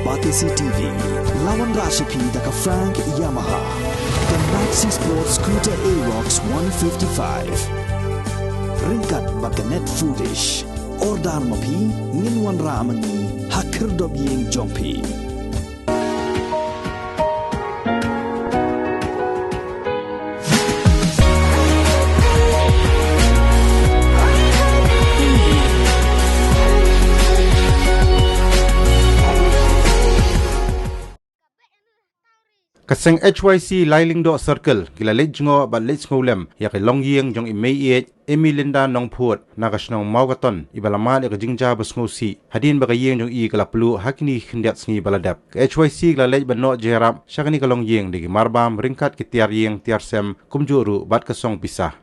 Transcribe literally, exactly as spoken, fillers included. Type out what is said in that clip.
Batesi T V. La wanrah sha phi da ka Frank Yamaha, ka Maxi Sport Scooter Aerox one fifty-five. Ryngkat bad ka Net Foodish. Order ma phi, ngin wanrah ma ngi ha khyrdop ïing jong phi. Ka seng H Y C Lailingdoh Circle ki la leit jngoh bad leit sngewlem ïa ka longïing jong i Mei Ïeit Emilinda Nongphut na ka shnong Mawkaton, iba la mad ïa ka jingjia ba sngewsih hadien ba ka ïing jong i ka la pluh ha kine ki khyndiat sngi ba la dep. Ka H Y C ka la leit ban noh jingïarap sha kane ka longïing da ki marbam ryngkat ki tiar ïing tiar sem kumjuh ruh bad ka song pisa.